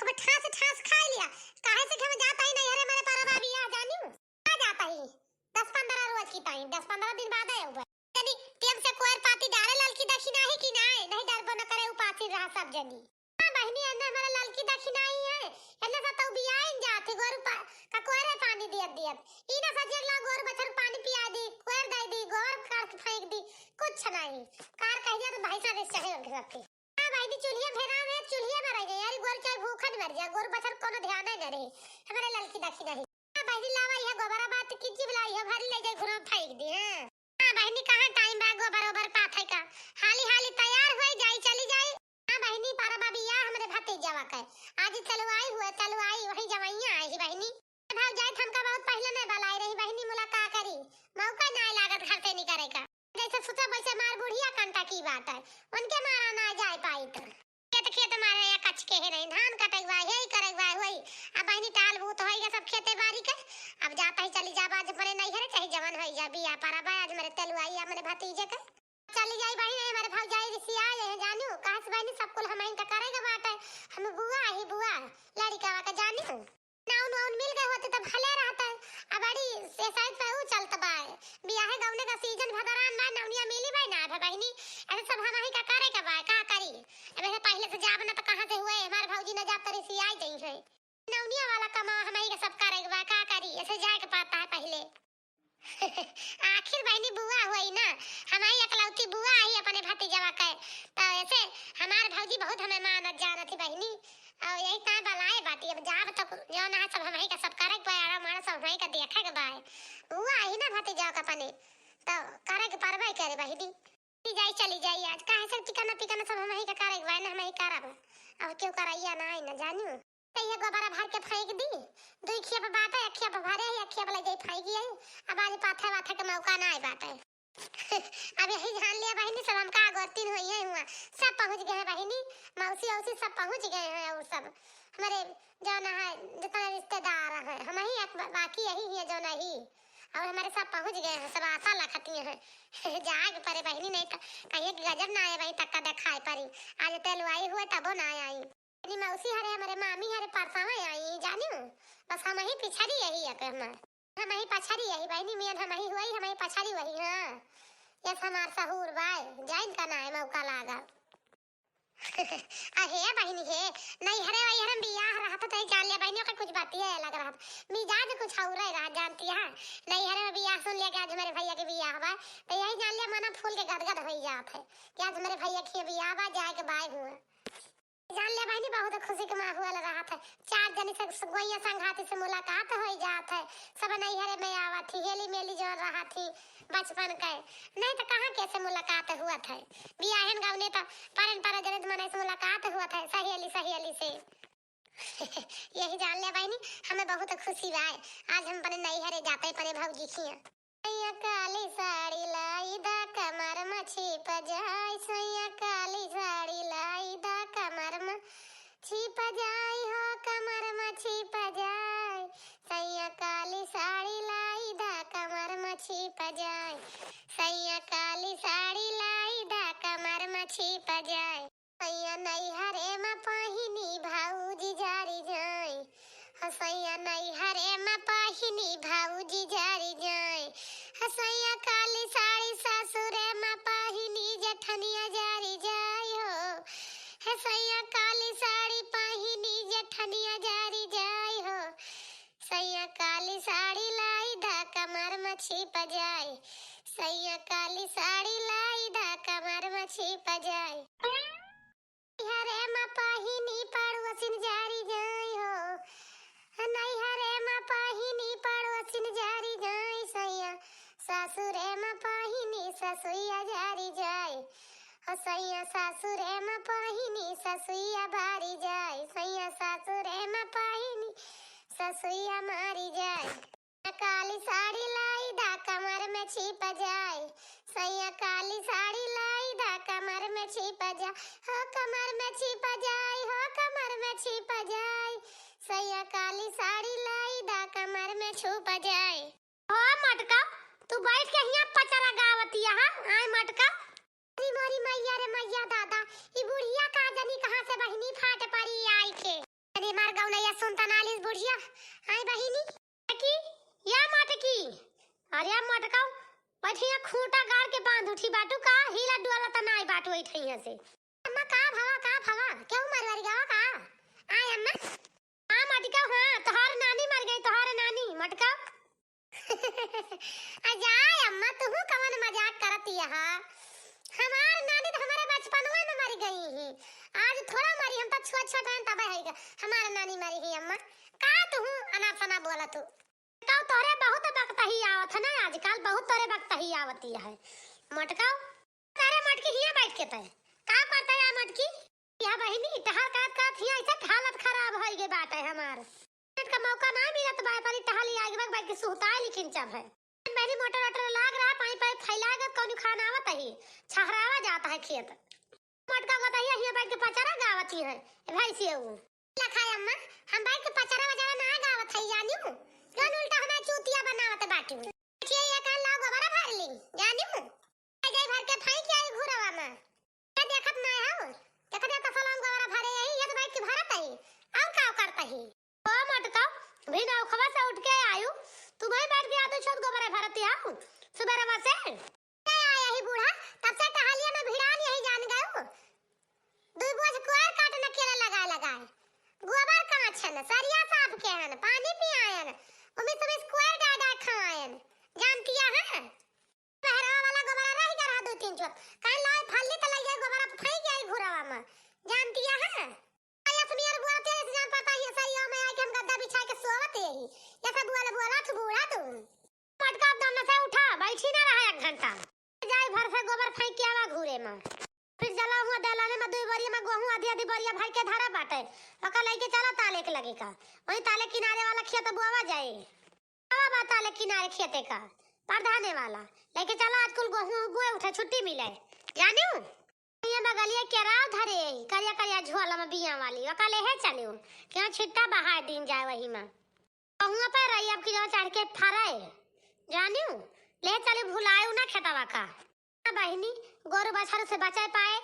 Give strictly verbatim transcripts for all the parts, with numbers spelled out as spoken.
अब ठास ठास खाइ लिया। काहे से कि हम जात ही नैहरे, हमरे परबा बियाह जानी। आ जात ही दस पन्द्रह रोज की ताई, दस पन्द्रह दिन बाद आए हुए। यदि टेम से कोयर पाती डारे ललकी दखिनाही कि नाय, नहीं डरबो न करे उपासी रहा सब जनी। हाँ बहिनी, एन्ने हमरे ललकी दखिनाही है, एन्ने से तउ बियाइन जात ही, गोरू पा-, का कोयरे पानी दियत दियत। ई ना सजियला गोरू बछरू पानी पियाइ दी, कोयर दइ दी, गोबर काट के फेंक दी, कुछ नहीं। कार कह दिया तो भैंसा दे चाहे उनके सबके। हाँ बहिनी, चूल्हे भेरा में चूल्हे में रह गए यार, गोरू चाहे भूखन मर जा, गोरू बछरू कोनो ध्यान ही न रहे। हमरे ललकी दखिनाही। हाँ बहिनी, लावा यह गोबरा बात की जीव लाई है, भरी ले जाए घुरा फेंक दी। हाँ। हाँ बहिनी, कहाँ टाइम बा गोबर ओबर पाथे का? हाली हाली तैयार होई जाई, चली जाई। हाँ बहिनी, परबा बियाह हमरे भतीजवा के। आज तलवाई हुए, तलवाई वही जवैया आई ही बहिनी। भौजाई त हमका बहुत पहिले नहीं बलाई रही बहिनी, मुलाकात करी, मौका नहीं लागत घर से निकरे का। जैसे सुते बैसे मार बुढ़िया कंटा की बात है, उनके मारा ना जाए पाई तो। खेत खेत मारे या कच के है नहीं, धान कटे के बा, यही करे के बा, वही। अब बहिनी टाल बूत होई गया सब खेते बारी के। अब जाता ही चली जाबा आज मरे नैहरे, चाहे जवन होई जा, बियाह परबा आज मरे तेलुआई, हमरे भतीजे के। चली जाई बहिनी, हमरे भौजाई रिसिया जाए हैं जानू, कहाँ से बहिनी सब कुल हमहिन का करे के बाटे, हम बुआ ही बुआ, लड़िकावा के जानू। नाउन वाउन मिल गए होते तब भले रहता। अब बड़ी से शायद पे ऊ चलत बा। बियाहे गौने का सीजन भदरान बा, नौनिया मिली बा ना भे बहिनी। ऐसे सब हमही का करे के बा, का करी? अब ऐसे पहिले से जाब ना त कहाँ से हुए? हमार भौजी ना जाब त रिसियाई जई है। नौनिया वाला कमा हमही का सब करे के बा, का करी? ऐसे जाए के पड़ता है पहिले। आखिर बहिनी बुआ हुई ना, हमही एकलौती बुआ आई अपने भतीजवा के। त ऐसे हमार भौजी बहुत हमें मानत जानत ही बहिनी। और यही ताय बलाए बाटी, अब जाब त जौन है सब हमही का सब करे के बा, आड़ा माड़ा सब हमही का देखे के बा। बुआ आई ना भतीजवा के अपने, त करे के परबे करे बहिनी। चली जाई, चली जाई आज, काहे से टिकाना पिकाना सब हमही का करे के बा ना, हमही करब। अब क्यों करैया ना आई ना जानू। त ये गोबरा भर के फेंक दी। दुई खेप बाटे, एक खेप भरे है, एक खेप ले जाई फेंक आई। अब आज पाथे वाथे के मौका ना आए बाटे। अब यही जान लिया बहिनी सब हमका गोतिन हुई है हुआ। सब पहुँच गए हैं बहिनी, मौसी औसी सब पहुँच गए हैं और सब हमारे जौन है जितना रिश्तेदार हैं, हमही एक बा-, बाकी यही है जौन ही। और हमारे सब पहुँच गए हैं, सब आशा लखती हैं। जाए के परे बहिनी, नहीं त कहिए कि गजब ना आए बहिनी, तक्का देखाए परी। आज तेलुआई हुए तबो ना आई। मेरी मौसी हरे, हमरे मामी हरे, परसावे आई, जानियो। बस हमही पिछड़ी यही है पे हमार। हमही पछड़ी यही, बहिनी मियन हमही हुई, हमही पछड़ी वही, हाँ। यस हमार सहूर बाय, जाइन का नाय मौका लागल। अहे बहिनी हे, नैहरे वैहरे में बियाह रहत त जान लिया बहिनी, ओकर कुछ बतिये अलग रहत। मिजाज कुछ और रहा, जानती है। नैहरे में बियाह सुन लिया कि आज हमारे भैया के बियाह बा, त यही जान लिया मना फूल के गदगद होई जात है कि आज हमारे भैया के बियाह बा, जाए के बाय हुआ। जान ले बहिनी, बहुत खुशी के माहौल रहत है। चार जनी से गोइया संघाती से मुलाकात होई जात है। सब नैहरे में आवत ही, हेली मेली जौन रहत ही बचपन के। नहीं त कहाँ कैसे मुलाकात हुअत है। बियाहन गवने त परन पर जनित मनई से मुलाकात हुअत है, सहेली सहेली से। यही जान ले बहिनी, हमें बहुत खुशी बा। आज हम अपने नैहरे जाते, अपने भौजी खिया। सैया काली साड़ी लाई दा कमर में छिप जाए, सैया काली साड़ी लाई दा कमर में छिप जाए हो, कमर में छिप जाए। सैया काली साड़ी लाई दा कमर में छिप जाए, सैया काली साड़ी लाई दा कमर में छिप जाए। सैया नैहरे में पहिनी भौजी जारी जाई, हो सैया नैहरे में पहिनी भौजी जारी जाई, हो सैया काली साड़ी ससुरे में पहिनी जेठनिया जारी जाई हो, हे सैया काली साड़ी पहिनी जेठनिया जारी जाई हो। सैया काली साड़ी लाई दा कमर में छिप जाए, सैया काली साड़ी लाई दा कमर में छिप जाए। नैहरे में पहिनी पड़ोसिन जारी जाए हो, नैहरे में पहिनी पड़ोसिन जारी जाए सैया, ससुरे में पहिनी ससुइया जारी जाए। ओ सैया सासुरे मा पहिनी ससुइया बारी जाई, सैया सासुरे मा पहिनी ससुइया मारी जाई। काली साड़ी लाई दा कमर में छिप जाई, सैया काली साड़ी लाई दा कमर में छिप जाई, हो कमर में छिप जाई, हो कमर में छिप जाई, सैया काली साड़ी लाई दा कमर में छुप जाई। ओ मटका, तू बैठ के हियां पचरा गावतिया हा? आय मटका। अरे मोरी मैया रे मैया दादा, ई बुढ़िया का जनी कहाँ से बहिनी फाट पड़ी आई के। अरे उठिया, आए बहिनी। कि या मटकी, अरे या मटका, बैठिया खूंटा गाड़ के बांध उठी बाटू का, हिला डुआला त नाई बाटू बैठिया से। अम्मा का भवा, का भवा, केहू मर वर गवा का? आए अम्मा। हाँ मटका, हाँ, तोहार नानी मर गई, तोहार नानी, मटका। अजाय अम्मा, तुहू कवन मजाक करत यहा? हमार नानी त हमरे बचपनवा में मर गई ही। आज थोड़ा मरी, हम त छोट छोट रहन तब है ग-, हमार नानी मरी ही अम्मा। का तुहू अनाप सनाप बोलत हू? मटकाऊ तोरे बहुत बकतही आवत है ना आजकल, बहुत तोरे बकतही आवती है। मटकाऊ, अरे मटकी हियाँ बैठ के तय का करता है मटकी? या बहिनी, टहल करत करत हियाँ ऐसे हालत खराब होई गे बाटे हमार। पेट का मौका ना मिलत बा, पर टहल ही आगे बैठ के सुहताए लेकिन जब है। बहिनी मोटर वोटर लाग रहा, पाइप पाइप फैला गत, कौनो खाना आवत ही, छहरावा जात है खेत। मटका बताइए, हियाँ बैठ के पचरा गावत ही है, ए भाई से ऊ। लखाए अम्मा, हम बैठ के पचरा वचरा ना गावत है, जानियो? जौन उल्टा हमें चूतिया बनावत बाटी। ये कान लाओ गोबरा भर ली, जानियो? जाई भर के फेंक आई घुरवा में। का देखत ना हो? देखत या त फलाम गोबरा भरे यही, ये तो बैठ के भरत ही। और का करत ही? ओ मटका, भी नौखवा से उठ के आयु, तू वहीं बैठ के आते छत गोबरा भरत ही, सुबेरवा से। आया ही बूढ़ा, तब से टहलिया में भिड़ान यही जान गयो। दुई बोझ कोयर काट न केला लगाए लगाए। गोबर काछन, सरिया साफ केहन, पानी पियायन, उमिस उमिस कोयर डाय डाय खवायन। जानतिया है? बहरवा वाला गोबरा रह गया रहा दो तीन चोट। काहे लाए फल्ली त लग गए गोबरा फेंक गई घुरवा में। जानतिया है? यस मियर बुआ तेरे से जान पड़ता है, सरिया में आके हम गद्दा बिछा के सोवत यही। यस बुआ ले बुआ लाथ बूढ़ा तू। मटका अब दम से उठा, बैठी ना रहा एक घंटा। जाई भर से गोबर फेंक के आवा घूरे में। फिर जला हुआ दलाने में दुई बोरिया में गोहूँ आधी आधी बोरिया भर के धरा बाटे। ओका लेके चला ताले के लगे का। वहीं ताले किनारे वाला खेत बोवा जाए। आवा बा ताले किनारे खेते का। परधाने वाला। लेके चला आज कुल गोहूँ गोए उठे छुट्टी मिले। जानियो? ये बगलिए केराव धरे, करिया करिया झोला में बिया वाली। ओका लेहे चलियो। क्यों छिट्टा बहाए दिन जाए वही में। गहुआ पे रही अब की जगह चढ़ के फरे। जानियो, ले चली भुलाए ना खेतवा का। ना बहिनी, गोरु बछरू से बचे पाए,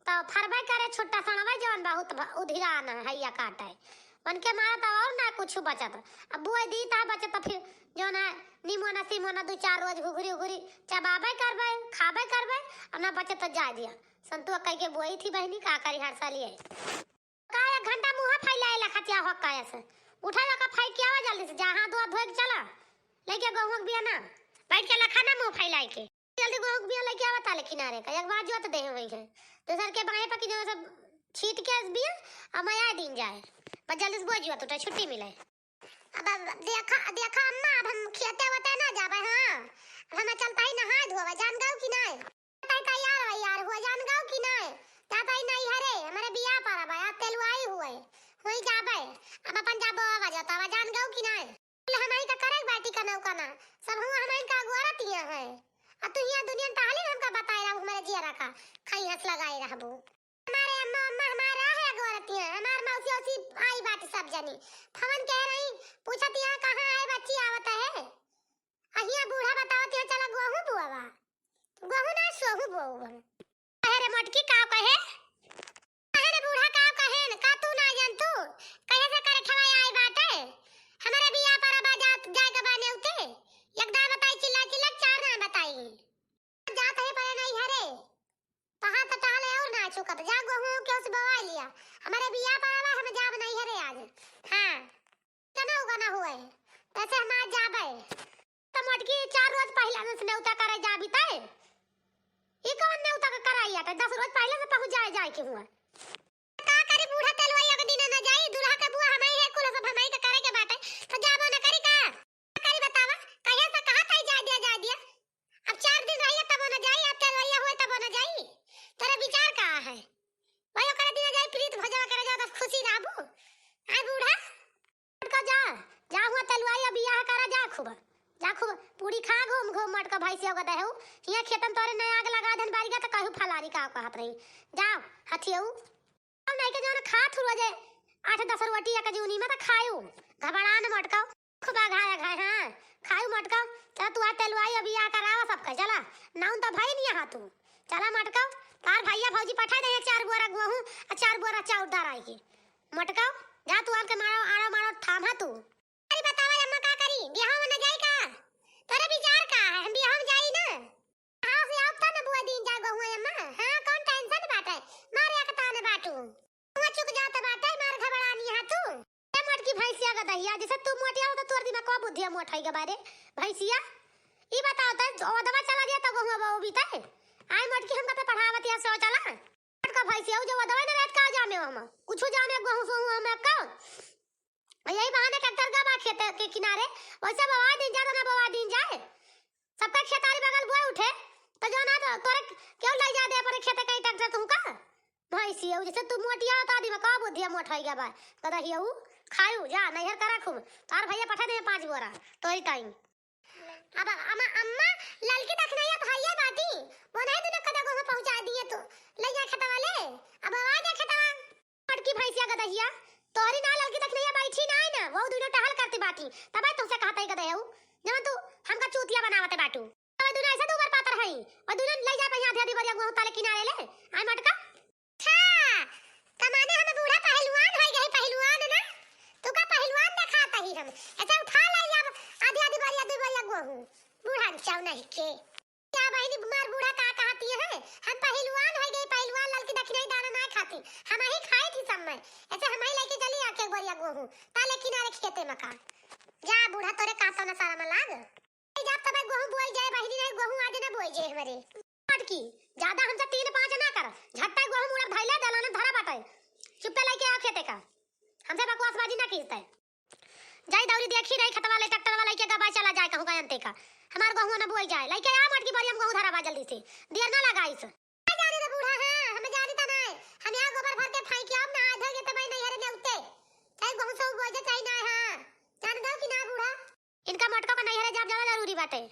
तो फरबे करे छुट्टा सणबे जवन बहुत भ-, उधिरान है, हैया काटे। उनके मारा तो और ना कुछ बचत। अब बोए दी ता बचत तो फिर जौन है, निमोना सिमोना दो चार रोज घुघरी उघरी चबाबे करबे, खाबे करबे, अब ना बचत तो जाए दिया। संतुआ कह के बोई थी बहिनी, का करी हर साल ये। का एक घंटा मुँह फैलाए लखतिया हो काहे से? उठा लगा फाइ के आवा जल्दी से, जा हाथ धोआ धोए के चला। लेके गहुआ के बिया ना, बैठ के लखा ना मुँह फैलाए के। जल्दी गहुआ के बिया लेके आवा ताले किनारे का, एक बार जोत दे हुई है। दूसर के बाएं पकी जो सब छीट के बिया, अब मैं आए दिन जाए। बस जल्दी से बोझ जुआ टूटे, छुट्टी मिले। अब, अब देखा, देखा अम्मा, अब हम खेते वेते ना जाबे, हाँ। अब हमें चलता ही नहाए धोवे, जान गयो कि नहीं? तै तैयार वैयार हुआ, जान गयो कि नहीं? जाता ही नहीं हरे, हमारे बियाह पर अब, अब तेलुआई हुए, हुई जाबे। अब अपन जाबो आवा जाता हुआ, जान गयो कि नहीं? कुल हमही का करे बाटी का नौका ना, सब हुआ हमही का अगुआरा तिया है। अब तू यहाँ दुनिया में टहली हमका बताए रहबू, हमारे जिया रखा, खाई हंस लगाए रहबू। हमारे अम्मा, अम्मा हमारा है अगोरतिया, हमार मौसी औसी आई बाटी सब जनी। फवन कह रही, पूछत यहाँ कहाँ है बच्ची आवत है। अहिया बूढ़ा बतावत यहाँ चला गोहूँ बुआवा। गोहूँ ना सोहू बोऊ हम। अरे मोटकी का कहे? अरे बूढ़ा का कहे न, का तू ना जान तू? कहे से करे ठवाई आई बाटे। हमारे बिया पर बा जात जाए के बाने उते। एक दाई बताई चिल्ला चिल्ला, चार ना बताई। जात है परे नहीं हरे। कहाँ तो टहले और ना चुकत। जा गोहूँ के उस बवाई लिया। हमारे बिया पर आवा, हम जाब नहीं हरे आज। हाँ। तना उगा ना हुए। तैसे हम आज जाबे। तो मोटकी चार रोज पहला से नेवता करे जाबी तय। ई कौन नेवता के कराई आटे? दस रोज पहले से पहुँच जाए, जाए के हुआ। का करी बूढ़ा तेलवैया के दिन ना जाई, दूल्हा के बुआ हमही है, कुल सब हमही के करे के बाटे। तो जाबो ना करी का? करी बतावा, कहिया से कहा था जाए दिया, जाए दिया। अब चार दिन रहिया तब ना जाई, अब तेलवैया हुए तब ना जाई। तेरा विचार का है? वही ओकरे दिन जाई, प्रीत भोजवा करे जाओ, तो खुशी रहबू। आय बूढ़ा। मटका जा, जा हुआ तेलवैया बियाह करा जा खूब। जा खूब पूरी खा घूम घूम मटका भैंसिया का दहेऊ। हियाँ खेतन तोरे नया आग लगा देन बारिगा तो कहू फलानी का कहत रही। जा हथियऊ। अब नहीं के जौन खात हुआ जे आठ दस रोटी एक जूनी में तो खायू। घबड़ा न मटका। खूब आघाय आघाय, हाँ। खायू मटका। चला तू आ तेलवाई अब या करावा सबका। चला। नाउन तो भाई नहीं यहाँ तू। चला मटका। तार भैया भौजी पठा दे चार बोरा गोहूँ और चार बोरा चाउर दार आई के। मटका। जा तू आल के मारो, आड़ो मारो, अम्मा तू। अरे बतावा अम्मा का करी, बियाह में न जाई का? तोरे विचार का है, हम बियाह में जाई ना? हाँ, से आओ तब न बुआ दिन जा गहुआ अम्मा। हाँ, कौन tension बाटे? मारे एक तान बाटू। हुआ चुक जात बाटे, मार घबरानी हा तू। ए मोटकी भैंसिया गदहिया, जैसे तू मोटिया हो तो तोर दिमाग को बुद्धिया मोट होई गबा रे। भैंसिया, ई बताओ त, ओ दवा चला दिया तो गहुआ बाबू बीते। आई मोटकी हमका तो पढ़ावत या सो चला। मोटका भैंसिया, उ जो दवा न रहत का जाने हम। कुछ जाने गहूँ सो हम का। यही बहाने ट्रैक्टर का बा खेत के किनारे, वैसे बवा दिन जा, ना बवा दिन जाए। सबका खेतारी बगल बोए उठे, तो जो ना तो तोरे क्यों ले जा दे अपने खेते कहीं ट्रैक्टर तुमका? भैंसिया, जैसे तू मोटिया तो आदमी का बुद्धिया मोट होई गया बा। गदहिया उ खायू, जा नैहर करा खूब। तार भैया पठा दे पाँच बोरा, तोरी ताई। अब अम्मा, अम्मा, ललकी दखनैया भैया बाटी, वो नहीं तूने कदा को पहुँचा दिए तू, ले जा खेतवा ले, अब आवाज है खेतवा। मोटकी भैंसिया गदहिया, तोहरी ना ललकी दखनैया बैठी ना है ना, वो दुनो टहल करती बाटी, तबे तुमसे कहता ही गदहिया उ, जवन तू हमका चूतिया बनावते बाटू। तबे दुनो ऐसे दूबर पातर हई, वो दुनो ले जा पहिया आधी आधी बोरिया गहूँ ताले किनारे ले, आय मटका। अच्छा, कमाने हम बूढ़ा पहलवान होई गए, पहलवान ना, तू का पहलवान देखाता ही हम, ऐसे उठा ले जा आधी आधी बोरिया, दू बोरिया गहूँ, बूढ़ा चाव नहीं के। क्या बहिनी, मार बूढ़ा का कहती है? हम पहलवान हो गए, पहलवान ललकी दखिनाई दाना ना खाती, हम ही खाई थी सब में। ऐसे हम ही लेके चली आके एक बोरिया गहूँ, ताले किनारे खेते में का। जा बूढ़ा, तोरे कहता ना सारा में लाग। ए, जा तबे गहूँ बोई जाए बहिनी, नहीं गहूँ आज ना बोई जाए हमारे। मटकी, ज्यादा हमसे तीन पाँच ना कर, झट्टा गहूँ मुड़ा धैले दलाने धरा बाटे। चुप्पे लेके आओ खेते का, हमसे बकवासबाजी ना कीजिए। जाई दौरी देखी रही खेतवा ले ट्रैक्टर वाला के गबा चला जाए कहूँ का अंते का। हमार गहुआ न बुआई जाए। लइके आ मोटकी बोरी हम गहूँ धरा बा जल्दी से। देर ना लगाइस। ना जानी रे बूढ़ा, हाँ, हम जानी त नाय। हम यहाँ गोबर भर के फेंक आउब ना, आधे के तबाई नहीं हरे ने उते। चाहे गहूँ से बोए जाए, चाहे ना, हाँ। जान दो कि ना बूढ़ा? इनका मोटका का नैहरे जाब जावा जरूरी बाटे।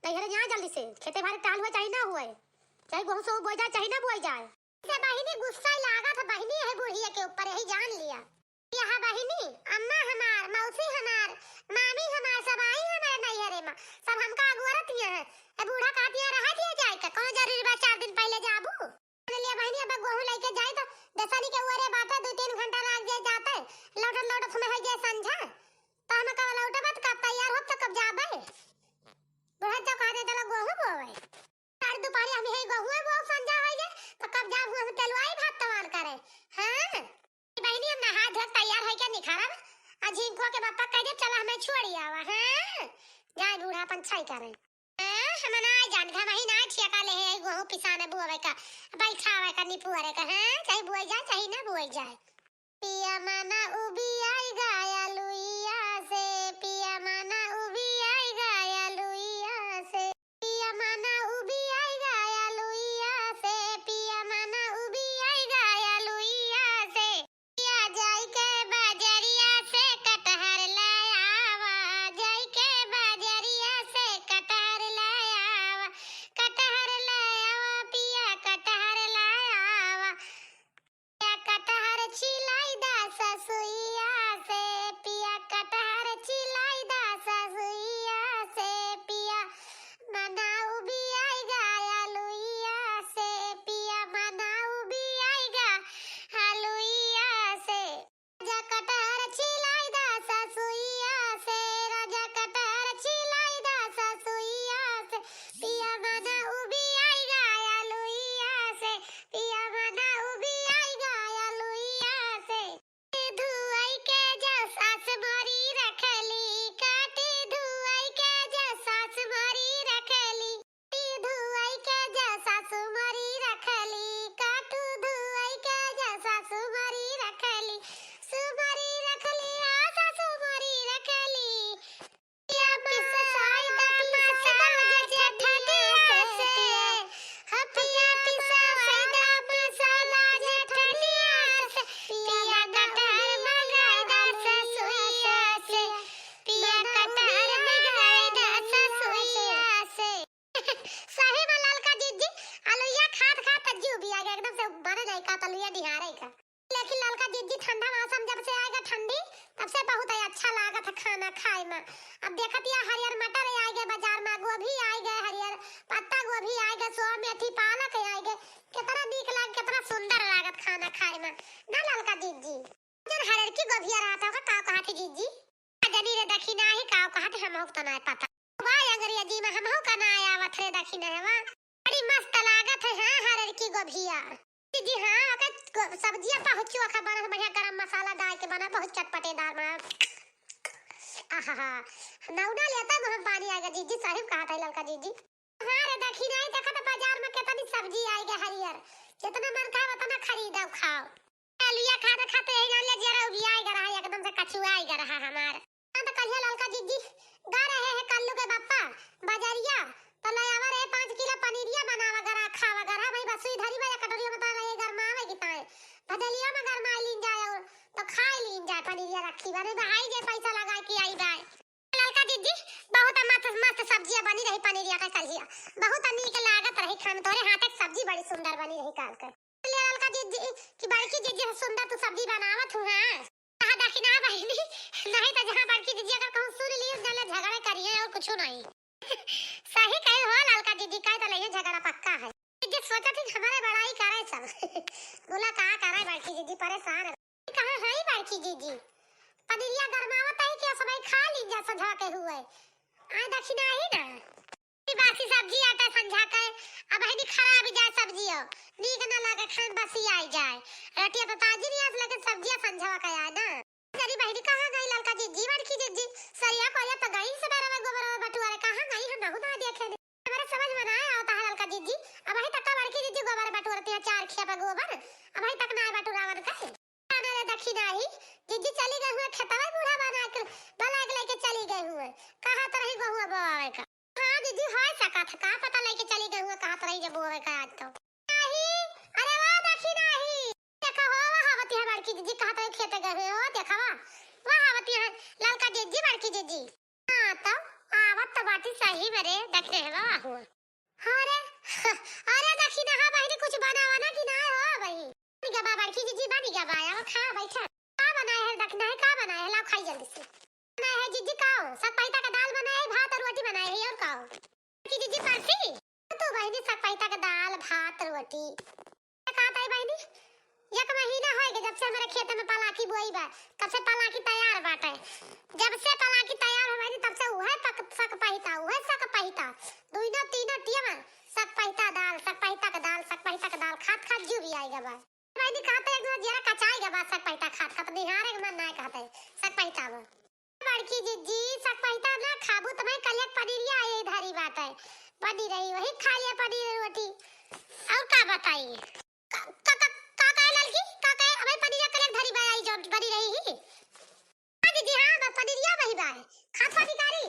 नैहरे जाए जल्दी से। खेते बारी टहल हुए चाहे ना हुए। चाहे गहूँ से बोए जाए, चाहे ना बोए जाए। से बहिनी गुस्सा ही लागत है, बहिनी है बूढ़िया के ऊपर, यही जान लिया। यहाँ बहिनी, अम्मा हमार, मौसी हमार, मामी हमार, सब आई हमारे नैहरे में, सब हमका अगोरत यहाँ है। ए बूढ़ा कहती है, रहा दिया जाए का, कौन जरूरी बा चार दिन पहले जाबू? ले लिया बहिनी, अब गहूँ लेके जाए तो दसनी के ओरे बाटे, दो तीन घंटा लाग जाए जाते, लौटत लौटत हमें हो जाए संझा, तो हम कब लौटबे तो कब तैयार होब तो कब जाबे? बूढ़ा तो कह दे चलो गहूँ बोवे। साढ़े दोपहरी हम यही गहुए बोब, संझा होई गए, तो कब जाब हुआ हम तेलवाई भात तवान करे। हाँ? बहिनी, हम नहा धो के तैयार होई के निखरब, आ झिंकुआ के बापा कह दे, "चला हमें छोड़ी आवा।" हाँ? जाए बूढ़ा अपन छाई करे। हाँ? हम ना जान, हम ही ना ठेका ले है, गहूँ पिसाने बुआवे का, बैठावे का, निपुअरे का, हाँ? चाहे बुआई जाए, चाहे ना बुआई जाए। पिया मना उबियाई गया लुइया से, पिया मना उबियाई गया लुइया से, पिया मना उबियाई गया लुइया से, पिया मना उबियाई गया लुइया से। पिया जाई के बजरिया से कटहर ले आवा, जाई के बजरिया से कटहर ले आवा, कटहर ले आवा, पिया कटहर ले आवा। पिया कटहर छिलाई दा ससुइया से, पिया कटहर छिलाई दा ससुइया से, पिया मना उबियाई गया लुइया से, पिया मना उबियाई गया लुइया से। राजा कटहर छिलाई दा ससुइया से, राजा कटहर छिलाई दा ससुइया से, पिया मना उबियाई गया लुइया से, पिया मना उबियाई गया लुइया से। धुआई के जा सास मोरी रखली, काटी धुआई के जा सास मोरी रखली। धुआई के जा सासु मोरी रखली, काटू धुआई के जा सासु मोरी रखली, सुमरी रखली, आ सासु मोरी रखली। पिया पिसाई दा मसाला जेठनिया से, हो पिया पिसाई दा मसाला जेठनिया से, पिया कटहर मंगाई दा ससुइया से, पिया कटहर मंगाई दा ससुइया से। सही में ललका जिज्जी, अलुइया खात खात जीव बिया गया, एकदम से बने नहीं का, अलुइया निहारे का। लेकिन ललका जिज्जी, ठंडा मौसम जब से आएगा ठंडी, तब से बहुत ही अच्छा लागत है खाना खाए में। अब देखत या हरियर मटर आए गए बाजार में, गोभी आए गए, हरियर पत्ता गोभी आए गए, सोया मेथी पालक आए गए, कितना नीक लाग, कितना सुंदर लागत खाना खाए में ना ललका जिज्जी। जन हरियर की गोभिया रहता होगा, का कहा जीजी, जनी रे दखिनाही का कहत, हमहू का तो नाय पता। बा अंग्रेजी में, हमहू का नाय आवत रे दखिनहवा। बड़ी मस्त लागत है, हाँ, हरर की गोभिया। जीजी, हाँ, ओके गो-, सब्जिया बहुत चोखा बनत, बढ़िया गरम मसाला डाल के बना, बहुत चटपटेदार बना। आहा, नौना लेता मुँह में पानी आएगा जीजी, सही कहत है ललका जीजी। हाँ रे दखिनाही, देखा तो बाजार में कितनी सब्जी आएगा हरियर, जितना मन कहे उतना खरीदो खाओ। आलूया खाते खाते यही जान ले जरा उबियाए ग रहा, एकदम से कचुआए ग रहा हमार। हाँ, तो कलिया ललका जीजी गा रहे हैं कल्लू के बापा बजरिया, तो ले आवा रे पाँच किलो पनीरिया बनावा गरा, खावा गरा, भाई बसुई धरी बा, कटोरिया बता लगे गरमावे की ताए, भदलिया में गरमाई लीन जाए और तो खाई लीन जाए, पनीरिया रखी बा, नहीं बा, आई जे पैसा लगा के आई बाय। ललका जीजी, बहुत मस्त, मस्त सब्जिया बनी रही पनीरिया का कलिया, बहुत नीक लागत रही खान, तोरे हाथ के सब्जी बड़ी सुंदर बनी रही काल के। ले ललका जीजी कि बड़की जीजी से सुंदर तू सब्जी बनावत हूँ, हाँ? कहा दखिना बहिनी, नहीं तो जहाँ बड़की जीजी अगर कहूँ सुन ली, जाने झगड़ा करिए और कुछ नहीं। सही कहे हो ललका जीजी, कहे तो नहीं झगड़ा पक्का है। जीजी सोचत ही हमारे बड़ाई करे सब। बोला का करे बड़की जीजी, परेशान है। कहाँ है बड़की जीजी? पनीरिया गरमावत है कि सब खा ली जा संझा के हुए। आ दखिना ही ना। ई बासी सब्जी आटा संझा के, अब बहिनी खराब जाए सब्जियो, नीक न लागे खाए में बसी आई जाए। रोटिया तो ताजी नहीं आस, लेकिन सब्जिया संझवा के आए ना। तेरी बहिनी कहाँ गई ललका जीजी, बड़की जीजी? सरिया कोरिया तो गई सवेरे में गोबर बटुआरे, कहाँ गई हम नहु ना देखे ने। हमारे समझ में ना आवता है ललका जीजी, अब वही तक बड़की जीजी गोबर बटुआरती है, चार खिया पे गोबर, अब वही तक ना बटुरावन का। अरे दखिनाही, जीजी चली गई हुए खेतवा बूढ़ा बना के, बना के लेके चली गई हुए। कहा तो रही गहुआ बोआवे का। हाँ जीजी, हो सकत है, का पता लेके चली गई हुए, कहा तो रही जब बोआवे का आज तो। नहीं, अरे वाह दखिनाही। देखा हो, वाह आवती है बड़की जीजी, कहा तो रही खेते गए हुए, हो देखा वाह। वाह आवती है ललका जीजी, बड़की जीजी। हाँ तो, आवत तो बाटी सही में रे, देख रहे हो, वाह हुआ। अरे, अरे दखिनहा बहिनी, कुछ बनावा ना कि ना हो बहिनी? बनी गबा बड़की जीजी, बनी गबा, आओ खा बैठा। का बनाए है दखिनहा, का बनाए है? लाओ खाई जल्दी से। बनाए है जीजी का हो? सक पहिता का दाल बनाए है, भात और रोटी बनाए है, और का हो? बड़की जीजी परसी? तू बहिनी सक पहिता का दाल, भात, रोटी। का ताई बहिनी, एक महीना होइगे जब से हमरे खेत में पलाकी बोई बा, तब से पलाकी तैयार बाटे। जब से पलाकी तैयार हो बहिनी, तब से उहे पक-, सक पहिता, उहे सक पहिता, दुइनो तीनो टियम सक पहिता दाल, सक पहिता के दाल, सक पहिता के दाल खात खात जीव भी आइगा बा। बहिनी कहते एक दिन जियरा कचाइगा बा सक पहिता खात खात, निहारे के मन ना कहते सक पहिता बा। बड़की जिज्जी, सक पहिता ना खाबू त मैं कलिया के पनीरिया आई धरी बाटे। बनी रही वही खा लिया पनीर रोटी। और का बताई? का, का, का, का कहे ललकी? का कहे? अबे पनीरिया कलिया के धरी बा आई जौन बनी रही ही। हाँ जिज्जी, हाँ, बा पनीरिया वही बा है। खात बा भिखारी।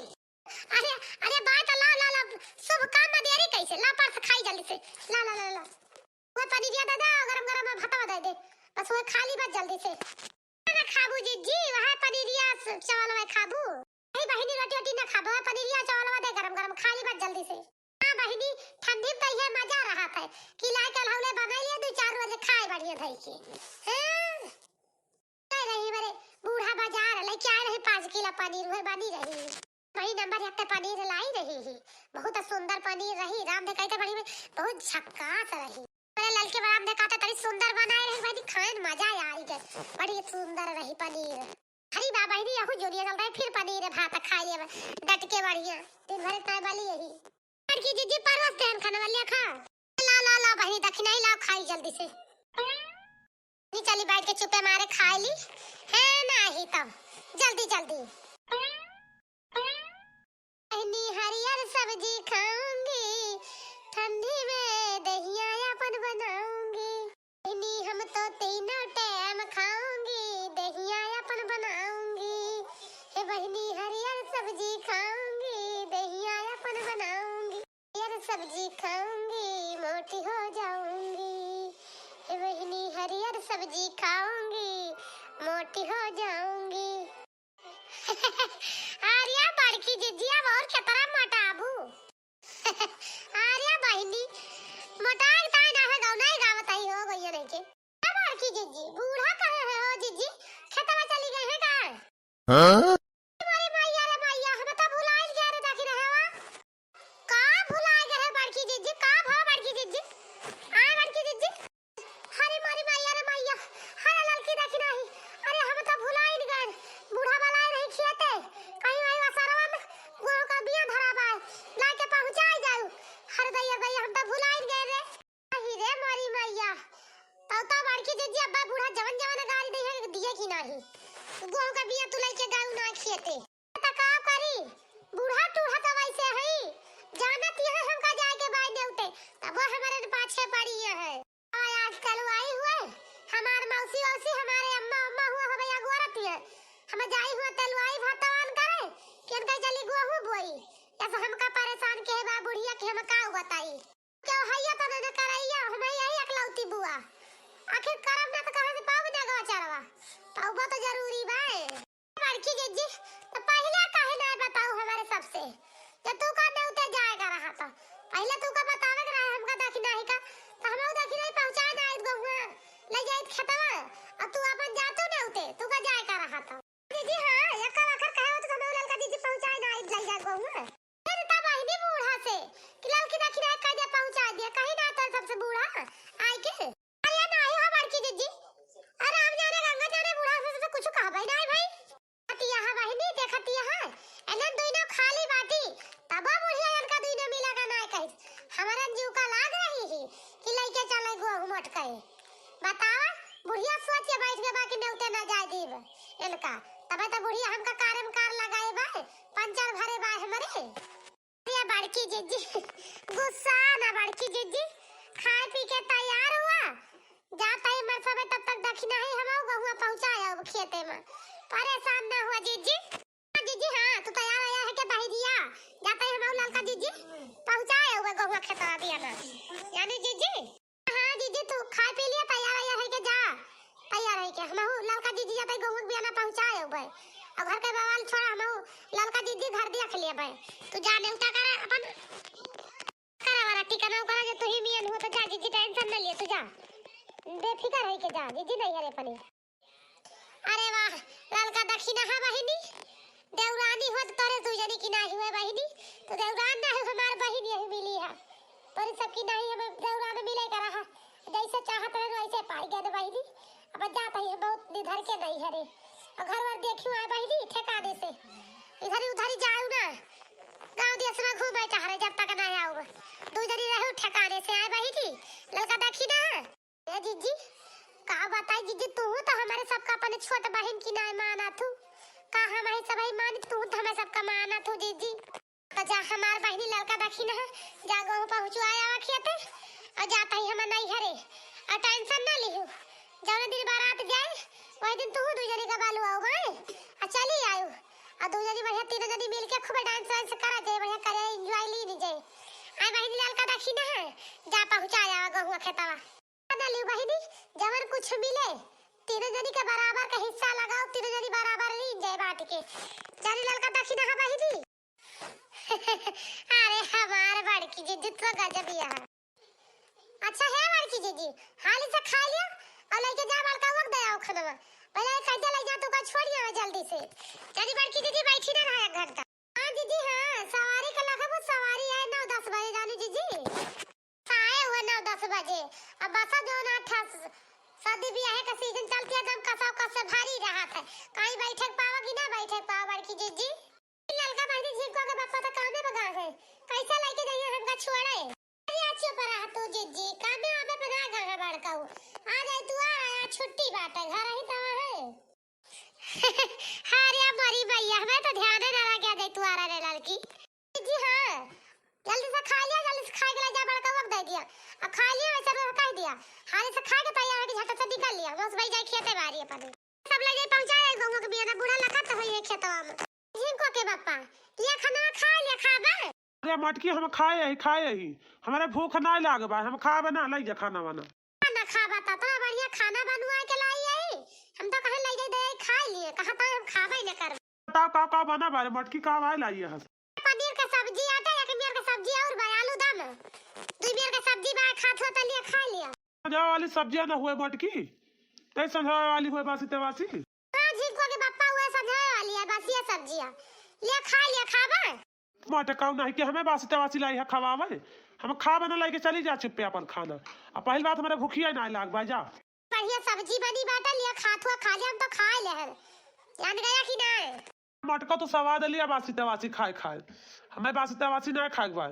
अरे, अरे बाय त ला, ला, ला, शुभ काम में देरी कैसे? ला परस खाई जल्दी से। ला, ला, ला, ला। वो पनीरिया दे दे, गरम गरम में भतवा दे दे। बस वो खा ली बस जल्दी से। ना खाबू जिज्जी, वह पनीरिया स-, चावल वह खाबू। ए बहिनी, रोटी ओटी ना खाबू, पनीरिया चावल वह दे गरम गरम, खा ली बस जल्दी से। हाँ बहिनी, ठंडी में तो ये मजा रहत है कि लाई कल हौले बनाई लिया, दो चार रोज खाए बढ़िया धई के। हाँ। ले रही मेरे बूढ़ा बाजार लेके आए रही पाँच किलो पनीर, वह बनी रही। वही नंबर एक के पनीर लाई रही ही, बहुत सुंदर पनीर रही। राम देखा तो बड़ी बहुत झक्कास रही। मेरे ललके राम देखा तो तरी सुंदर बनाए रही भाई, खाए में मजा आ रही है, बड़ी सुंदर रही पनीर। अरे बा बहिनी, यहू जोरिया चल रही, फिर पनीर भात खाए लिए डट के बढ़िया, दिन भर इतना बली यही। बड़की जिज्जी परवस देहन खाना वाली खा। ला, ला, ला बहिनी, दखिनाही लाओ, खाई जल्दी से। नी चली बैठ के चुपे मारे खाई ली। है नाही तो जल्दी, जल्दी। बहिनी हरियर सब्जी खाऊंगी, ठंडी में दहिया अपन बनाऊंगी। बहिनी हम तो तीनों टाइम खाऊंगी, दहिया अपन बनाऊंगी। हे बहिनी हरियर सब्जी खाऊंगी, दहिया अपन बनाऊंगी। हरियर सब्जी खाऊंगी, मोटी हो जाऊंगी। हे बहिनी, हरियर सब्जी खाऊंगी, मोटी हो जाऊंगी। अरे बड़की जिज्जी, अब और केतना मोटाबू? अरे बहिनी, मोटाए ताई ना हो, गौनाई गावत आई हो, गइया नहीं के। ए बड़की जिज्जी, बूढ़ा कहाँ है हो जिज्जी? खेतवा चली गई है का? हाँ? अरे मैया रे मैया, हम तो भुलाइल गया रे, देखी रहे हो। का भुलाए गए है बड़की जिज्जी? का भा बड़की जिज्जी? आए बड़की जिज्जी? अरे मोरी मैया रे मैया, अरे ललकी देखी नहीं। अरे हम तो भुलाइल गए। बूढ़ा वाला नहीं, गोहूँ का बिया तू लइके गयू ना खेते। त का करी, बूढ़ा टूढ़ा त वैसे हई, जानत यह हमका जाए के बाय नेवते, तब वो हमारे पाछे पड़ी है। और आज तलवाई हुए, हमार मौसी वौसी, हमारे अम्मा अम्मा हुए, हमें अगोरत है, हम जाई हुए तलवाई भतवान करे, कि उनका जल्दी गोहूँ बोई, ऐसा हमका परेशान के बा बुढ़िया कि हम का बताई। क्यों हैया तने न करैया, हम यही एकलौती बुआ। आखिर करब ना त कहाँ से पाउब ना गवा चरवा? पाउबा त जरूरी बा। बड़की जिज्जी, त पहिले काहे ना बताऊ हमारे सबसे? जब तू का नेवते जाए का रहा त पहिले तू का बतावे के रहे हमका दखिना ही का, त हम दखिना ही पहुँचाए ना आइत गहुआ, ले जाइत खेतवा, और तू अपन जातू नेवते, तू का जाए का रहा त। जिज्जी, हाँ, यक्का वक्कर कहे हो त हमें ललका जिज्जी पहुँचाए ना आइत लई जाए गहुआ। फिर तब बहिनी बूढ़ा से कि ललकी दखिना कह दे पहुँचा दिया, कहीं ना तो सबसे बूढ़ा आए के। अरे नाही हो बड़की जिज्जी, अरे हम जाने गंगा जाने बूढ़ा से तो कुछ कहबे नाही भाई। देखतिया है बहिनी, देखतिया है, एनन दुइनो खाली बाटी, तबो बुढ़िया इनका दुइनो मिला का नाही कही। हमारा जीव का लाग रही ही कि लइके चले गोहूँ मोट करे। बतावा, बुढ़िया सोच के बैठ के बाकी नेवते ना जाए दीब इनका। तबे तो बुढ़िया हमका कारम कार लगाए बा, पंचर भरे बा हमरे। अरे बड़की जिज्जी, गुस्सा ना बड़की जिज्जी, खाए पी के तैयार हुआ, जात ही मरसबे तब तक दखिना ही हम गहुआ पहुँचाए अब खेते में, परेशान ना हुआ जिज्जी। हाँ जिज्जी, हाँ, तू तैयार आया है के बहिरिया, जात ही हम ललका जिज्जी पहुँचाए अब गहुआ खेतवा बिया ना, यानी जिज्जी। हाँ जिज्जी, तू खाए पी लिया, तैयार आया है के जा, तैयार है के हमहू ललका जिज्जी जाते गहुआ बिया ना पहुँचाए अब, और घर के बवाल छोड़ा, हमहू ललका जिज्जी घर देख लेबे। तू जा नेवता करा अपन, करा वाला टिकना ओकरा जे तू ही मियन हो तो जा जिज्जी, टेंशन न लिए, तू जा, बेफिकर है के जा जिज्जी, नहीं हरे पनी। अरे वाह, ललका दखिना है बहिनी, देवरानी हो तो तोरे दू जनी की नाही हुए बहिनी, तो देवरान ना हो हमार बहिन यही मिली है, तोरे सबकी नाही हमें देवरान मिले करा है, जैसे चाहत रहे वैसे पाई गए बहिनी। अब जात ही बहुत निधर के नहीं हरे, और घर वर देखियो आए बहिनी ठेकाने से, इधर ही उधर ही जाऊ ना, गाँव देश में घूमे टहरे जब तक ना आऊ, दू जनी रहू ठेकाने से आए बहिनी, ललका दखिना। ए जिज्जी, का बताई जिज्जी, तू तो हमारे सबका अपने छोट बहिन की नाय माना थू, का हम ही सब ही मानी, तू तो हमारे सबका माना थू जिज्जी। तो जा हमार बहिनी ललका दखिना है, जा गहूँ पहुँचवाए आवा खेते, और जात ही हम नहीं हरे, और टेंशन ना लिहू, जौन दिन बारात जाए, वही दिन तू दू जनी का बालू आऊ भाई, और चली आयु, और दू जनी बढ़िया तीनों जनी मिलके खूब डांस वांस करा जाए, बढ़िया करे, एंजॉय ली नी जाए। आई बहिनी ललका दखिना है, जा पहुँचा आवा गहूँ खेतवा। ना लियो बहिनी, जवन कुछ मिले, तीनों जनी के बराबर के हिस्सा लगाओ, तीनों जनी बराबर लीन जाए बाँट के। जानी ललका दखिना है बहिनी। अरे हमार बड़की जिज्जी तो गजब ही है। अच्छा है बड़की जिज्जी, हाली से खा लिया और लेके जा बड़का वक्त दे आओ खाना। पहले एक घंटा ले जा, तू का छोड़ आवे जल्दी से। जानी बड़की जिज्जी बैठी ना रहा एक घंटा। हाँ जिज्जी, हाँ, सवारी का लगे वो सवारी आए नौ दस बजे जानी जिज्जी। आए हुए नौ दस बजे। अब बसा जो ना था, शादी ब्याह का सीजन चलती है, एकदम कसा कसा भारी रहा था। कहीं बैठक पावा कि ना बैठक पावा बड़की जिज्जी? ललका बहिनी झिंको के पापा तो कामे बगा है, कैसे लेके जाइए हमका छोड़े? अरे आ चुप रहा तू जिज्जी, कामे आमे बगा गा है बड़काऊ। आ जाए तू, आ, आ छुट्टी बाटे, घर ही तवा है। अरे मरी मैया, हमें तो ध्यान ही ना लगे दे तू आ रहे ललकी। जी हाँ, जल्दी से खा लिया, जल्दी से खा के ले जा, बड़का वक्त दे दिया। अब खा लिया, वैसे तो कह दिया, हाली से खा के तैयार है कि झट से निकल लिया, बस भाई जाए खेते बारी अपन। सब ले जाए पहुँचाए गहुआ के बिया ना, बूढ़ा लखत होई है खेतवा में। झिंको के बापा, ये खाना खा लिया, खाबे? अरे मटकी, हम खाए ही, खाए ही, हमारे भूख ना लाग बा, हम खाबे ना, लाई जा खाना वाना। ना खाबा त इतना बढ़िया खाना बनवा के लाई है, हम तो कहे ले जाए दे खाए लिए, कहा तो हम खाबे न करबे। बताओ का का बना बारे मटकी, का भाई लाई है? पनीर का सब्जी आटा, एक मेर का सब्जी और बा, आलू दम, दू मेर का सब्जी बा, खात हो त लिए खा लिया। समझावे वाली सब्जियां ना हुए मटकी, तै समझावे वाली हुए बासी तवासी। हाँ, झिंको के बप्पा हुए समझावे वाली है, बासी सब्जियां लिए खा लिया, खाबा। मटकाऊ नहीं कि हमें बासी तवासी लाई है खवावे। हम खाबे ना, लेके चली जा चुप्पे अपन खाना। आ पहिल बात, हमारे भूखिया ना लाग बा, जा। बढ़िया सब्जी बनी बाटे, लिया खात हुआ खा ले, हम तो खा ले हन। जान गया कि ना? मटका तो सवाद लिया बासी तवासी खाए खाए। हमें बासी तवासी ना खाए के बा।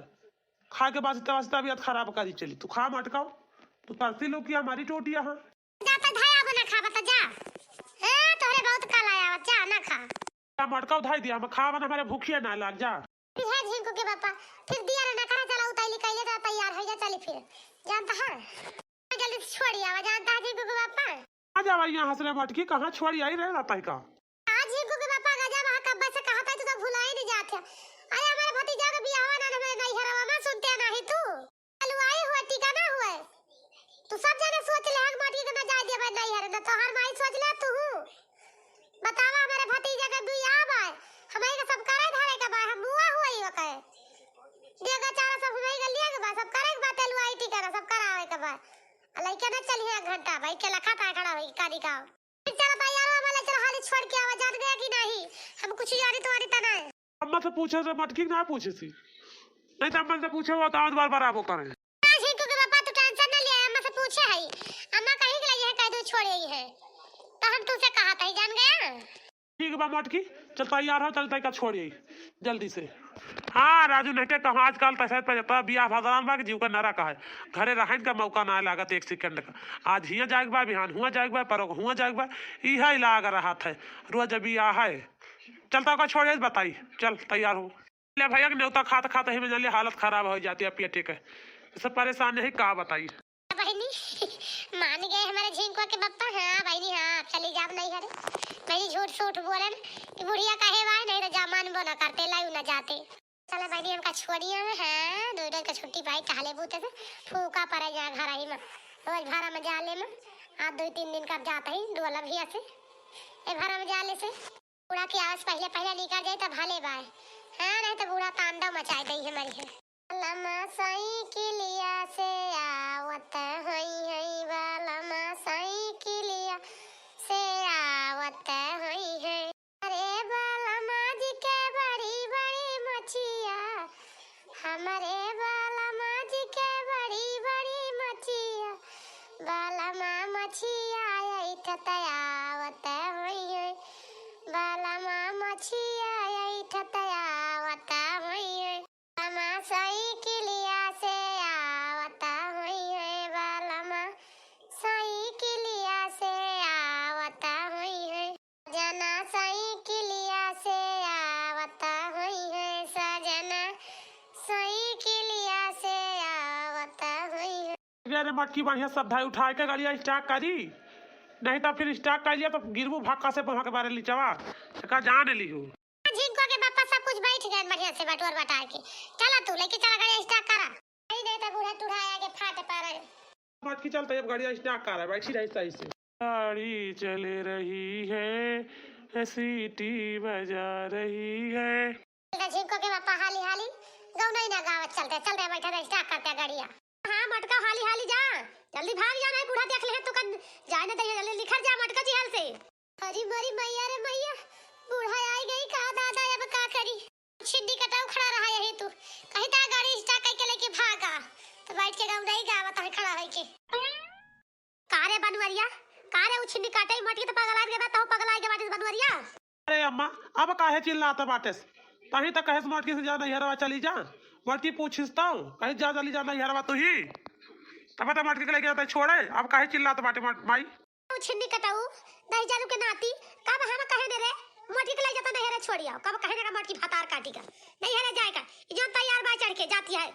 खा के बासी तवासी तबियत खराब करी चली। तू खा मटकाऊ। तू तरती लोग की हमारी टोटिया है। जा त धाया बना खाबा त जा। ए, तोहरे मटका उठाई दिया, हम खावा ना, हमारे भूखिया ना लाग जा। है झिंकू के पापा, फिर दिया रे नखरा चला उताइली कैले तो तैयार हो जा, चली फिर। जानता है? जल्दी से छोड़ी आवा, जानता है झिंकू के पापा? आ जावा यहाँ से रे मटकी, कहाँ छोड़ी आई रहे रहता है का? आज झिंकू के पापा गजब है, कब्बे से कहता है, तू तो भुलाई नहीं जात है। अरे हमारे भतीजा के बियाहवा ना हमारे नैहरवा में सुनते नहीं तू। हलवाई हुआ, टीका ना हुआ। तू सब जने सोच ले, हम मटकी के ना जाए देबे नैहर, ना तोहार माई सोच ले तू। बतावा, हमारे भतीजा के बियाह बा, हमारे के सब करे धरे के बा, हम मुआ हुआ ही ओके। देगा चारा सब हमारे के लिए के बा, सब करे के बा, तेलुआई टीका ना सब करावे के बा। आ लइका ना चलिए एक घंटा, भाई के लखा ता खड़ा होई, कादी का। चल तैयार हो, हमारे चल हाली छोड़ के आवा, जान गया कि नहीं? हम कुछ यारी तो आनी तना है। अम्मा से पूछे से मटकी ना पूछे सी, नहीं तो अम्मा से पूछे वो तो बार बार आबो करे। ना झिंकू के पापा, तू टेंशन ना लिया, अम्मा से पूछे है। अम्मा कहीं के लिए कह दो छोड़े ही है, तो हम तुमसे कहा था, जान गया। ठीक बा मटकी, चल तैयार हो, चल तैका छोड़ यही जल्दी से। हाँ राजू, नहीं तो कहाँ आजकल पैसा पे जाता, बियाह भगवान बा कि जीव का नरा का है। घरे रहन का मौका ना लागत एक सेकंड का। आज हियाँ जाए के बा, बिहान हुआ जाए के बा, परोक हुआ जाए के बा, इहे लाग रहत है। रोज बियाह है। चल तैका छोड़ यही बताई, चल तैयार हो। ले भैया के नेवता खात खात ही में जान ले हालत खराब हो जाती है पेटे के। सब परेशान है, का बताई। बहिनी, मान गए हमारे झिंकुआ के पप्पा। हाँ बहिनी, हाँ, अब चली जाब नैहरे। बहिनी, झूठ सूठ बोलन, ई बुढ़िया कहे बाय, नहीं तो जा मानबो ना करते, लायू ना जाते। चला बहिनी, हमका छोड़िया में, हाँ, दो दिन का छुट्टी पाई, टहले बूते से, फूका पड़े जा घर ही में। रोज भाड़ा में जा ले में, आज दो तीन दिन का जात ही, डोलब ही ऐसे, ए भाड़ा में जा ले से। बूढ़ा की आवाज पहिले पहिले निकल जाई त भले बाय। हाँ, नहीं त बूढ़ा तांडव मचाई दई है मरी है। बलमा साइकिलिया से आवत हई हई, बलमा साइकिलिया से आवत हई है। अरे बलमा जी के बड़ी बड़ी मछिया, हमरे बलमा जी के बड़ी बड़ी मछिया, बलमा मछिया ऐठत आवत होइहैं, बलमा मछिया ऐठत आवत होइहैं। बलमा साइकिलिया से आवत होइहैं, बलमा साइकिलिया से आवत होइहैं। सजना साइकिलिया से आवत होइहैं, सजना साइकिलिया से आवत होइहैं। अरे मटकी, बढ़िया सब धाई उठाए के गाड़िया स्टार्ट करी, नहीं तो फिर स्टार्ट कर लिया तो गिरबू भक्का से वहाँ के बारे लीचवा, का जान ली हो। झिंकुआ के पापा सब कुछ बैठ गए बढ़िया से बटोर बटार के। चला तू लेके चला, गाड़ी स्टार्ट करा। नहीं, नहीं तो बूढ़ा टूढ़ा आगे फाट पड़े। मटकी चलते अब गाड़िया स्टार्ट करा, बैठी रही सही से। गाड़ी चल रही है, सीटी बजा रही है। चलते झिंको के पापा हाली हाली गौनई ना गावत चलते, चल रे बैठा रे, स्टार्ट करते गाड़िया। हाँ मटका हाली हाली जा, जल्दी भाग जा, नहीं बूढ़ा देख ले तो कन जाए ना दे, जल्दी निखर जा मटका जी हाल से। अरे मरी मैया रे मैया, बूढ़ा आई गई का दादा, अब का करी? छिंडी कटाऊ खड़ा रहा यही तू, कहीं ता गाड़ी स्टार्ट करके लेके भागा, तो बैठ के गौनई गावत है खड़ा होइके। का रे बनवरिया, का रे उ छिंडी काटे मटकी तो पगला के बा, तहु पगला के बाटे बनवरिया। अरे अम्मा, अब काहे चिल्लात बाटेस? तही तो कहेस मटकी से जा नैहरवा चली जा। मटकी पूछिस तो कहीं जा चली जा नैहरवा तू ही। तब तो मटकी के लेके जाता छोड़े, अब काहे चिल्लात बाटे मट-, माई? उ छिंडी कटाऊ, दही जालू के नाती, कब हम कहे ने रे, मटकी के ले जाता नैहरे छोड़िया, कब कहे ने का मटकी भतार काटी का, नैहरे जाए का, ई जौन तैयार बा चढ़ के जाती है।